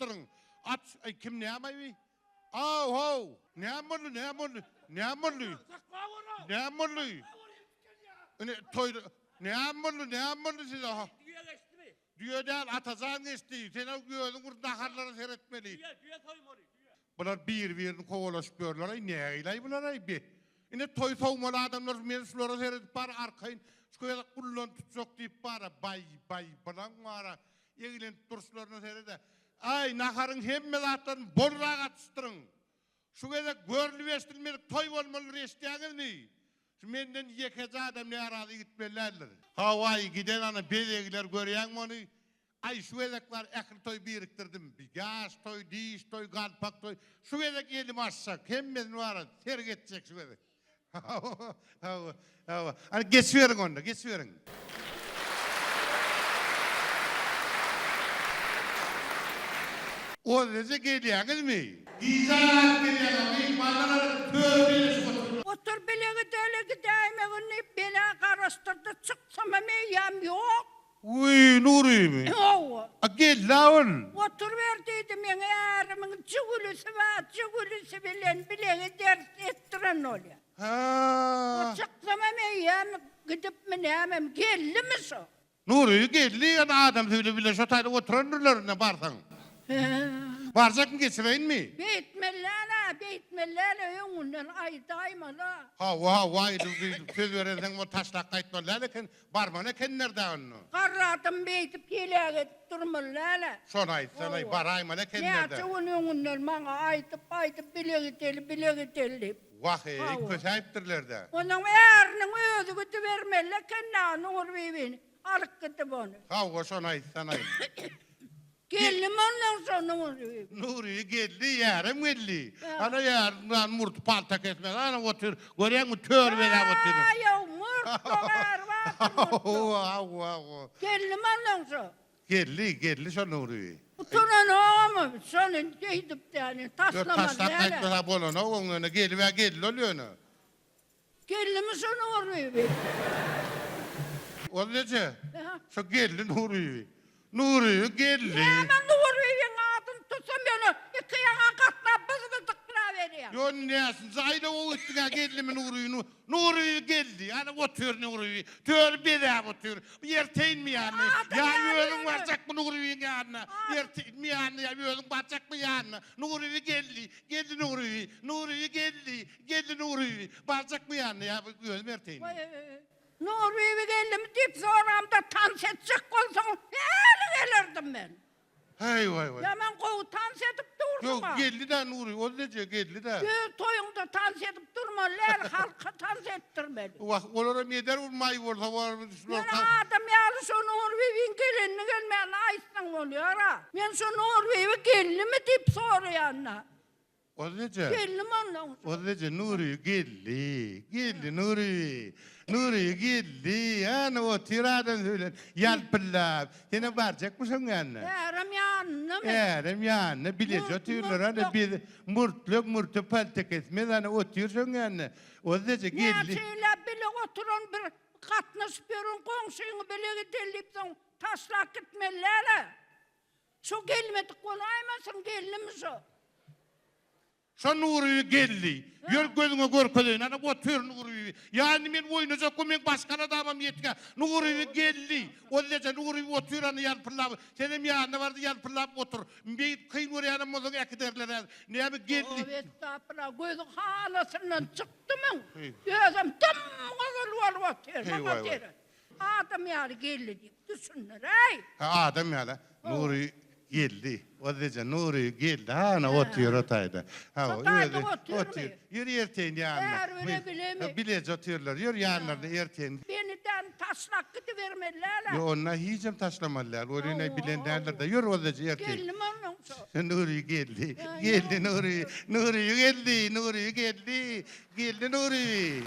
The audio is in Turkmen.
atyşdyryň. At, aý kim näme bi? Aw, how! Näme boldy, näme boldy? Näme boldy? Näme boldy? Ine toý näme boldy, näme boldy size? Düýe geçdimi? Düýe däl, Atajan geçdi. Sen özüň bir naharlara seretmeli. Düýe, düýe soýmaly, düýe. Bular bir-birini kowalaşyp ýörler-aý, nägilaý bular-aý bi? Ine toý sowmaly adamlar men şulara seredip bar arkaýyn şu gezek gullan tutjak diýip bara baý baý bulaň bara eglenip duruşlaryna sered-ä. Aý naharyň hemme zatlaryny bolrak atyşdyryň. Şu gezek görlüp-eşidilmedik toý bolmalydyr eşidýäňizmi? Şu menden ýekeje adam närazy gitmeli däldir. Hawa-aý giden ana bezegler görýäňmi ony? Aý şu gezek bar ähli toý birikdirdim. Ýaş toý, diş toý, galpak toý. Şu gezek elimi açjak. Hemmesini bara sergi etjek şu gezek. Hawa, hawa, hawa. Hany geçiberiň onda, geçiberiň. Ozleje gelýäňizmi? Gije aýlanyp gelýäňä myhmanlar alyp tör birleşip otyrlar. Otur bile gideli gidäýmegin diýip bela garaşdyrdy çyksamam eýýäm ýok. Wiý, Nurymy? Hawa. A geldi-ä ol. Oturyber diýdi, meň ärimiň jigülisi bar, jigülisi bilen bile gideris etdiren bolýar. Hä. O çyksamam eýýäm gidipmi nämemi, geldimi şo? Nury geldi, ýöne adamsy bile bile şo taýda oturandyrlar indi barsaň. Hä. Barjakmy geçireýinmi? Beýtmeli-ä, beýtmeli-ä, öňünden aýdaýmaly-a. Hawa, hawa, aýdyp, söz berensoň ol taşlap gaýtmaly däl eken. Barmaly ekenler-dä onda. Garry adam beýdip heläk edip durmaly däl-ä. Şony aýtsana, baraýmaly ekenler-dä. Näçe gün öňünden maňa aýdyp, aýdyp bile gideli, bile gideli diýip. Wah-eý, kösäýipdirler-dä. Onuň äriniň özi gidibermeli eken-dä, Nurbibini alyp gidip ony. Hawa, şony aýtsana. Geldim ondan soň Nury. Nury geldi, ýärem geldi. Ana ýärim murty palta kesmez. Ana otyr. Görýäňmi tör bezäp otyr. Aý-ow, murt dogar bardyr murtda. Hawa, hawa. Geldim ondan soň. Geldi, geldi şo Nury. Utananogamy şony şeýdip däni taşlamaly Ýok, taşlap däl-ä. gaýtmasa bolanok oň ýöne. Gelib-ä geldi ol ýöne. Geldimi şo Nurbibi? Ol neje? Şo geldi Nurbibi. Nurbibi geldi. Näme Nurbibiň adyny tutsam ýöne iki ýaňa gatnap byzbydyklaberýäň. Ýo näsinji aýlawa gitdiň-ä geldimi Nurbibi? Nurbibi geldi. Ana otyr Nurbibi. Töri bezäp otyr. Erteinmi ýanyna? Adam Ýa ýaly özüň ýöne. barjakmy Nurbibiň ýanyna? Erteinmi ýanyna ýa özüň barjakmy ýanyna? Nurbibi geldi. Geldi Nurbibi. Nurbibi geldi. Geldi Nurbibi. Barjakmy ýanyna ýa özüm erteýinmi? Waý, Nurbibi geldimi diýip soramda tans etjek bolsaň, häli gelerdim men. Heý, waý, waý. Ýaman gowy tans edip dursuň-a. Ýok, geldi-dä Nury, ol neje, geldi-dä. Öz toýuňda tans edip durmaly däl, halka tans etdirmeli. Wah, olaram eder bir maý bolsa, şular. Ýöne adam ýaly şo Nurbibiň gelenini gelmänini aýtsaň bolýar-a. Men şo Nurbibi geldimi diýip soraýan-da. Ozleje. Geldim ondan. Ozleje Nury geldi. Geldi Nury. Nury geldi. Ana otyr adam bilen ýalpyldap. Senem barjakmy şoň ýanyna? Ärem ýanyndamy? Ärem ýanynda bileje otyrlar. Ana biz murtlak murta palta kesmez ana otyr şoň ýanynda. Ozleje geldi. Näçe ýyllap bile oturan bir gatnaşyp ýören goňşyňy bile gideli diýip soň taşlap gitmeli däl-ä. Şo gelmedik bolaýmasyn geldimi şo. Şo Nuryby geldi. Ýör gözüňe görkezeýin. Ana otyr Nuryby. Ýa indi men oýnajak we meň başga adamam ýetgä. Nuryby geldi. Ozleje Nuryby otyr ana ýalpyldap. Senem ýanyna barda ýalpyldap otur. Beýdip kyn görýänem bolsaň äkiderler häzir. Näme geldi. Ow estapyra gözi halasyndan çykdy muň. Özem dym gyzyl bolup otyr. Maňa seret. Adam ýaly geldi diýip düşündiräý. Hä adam ýaly. Nury geldi. Ozleje Nury geldi. Ha ana otyr o taýda. Ha özi otyr. Ýör erteýin ýanyna. Bäribire bilemi. Bileje otyrlar. Ýör ýanlaryna erteýin. Beniden taşlap gidibermeli däl-ä. Ýok onda hijem taşlamaly däl. Ol ine bilen däldir-de. Ýör Ozleje erteýin. Geldimi onnoň şo. Nury geldi. Geldi Nury. Nury geldi. Nury geldi. Geldi Nury.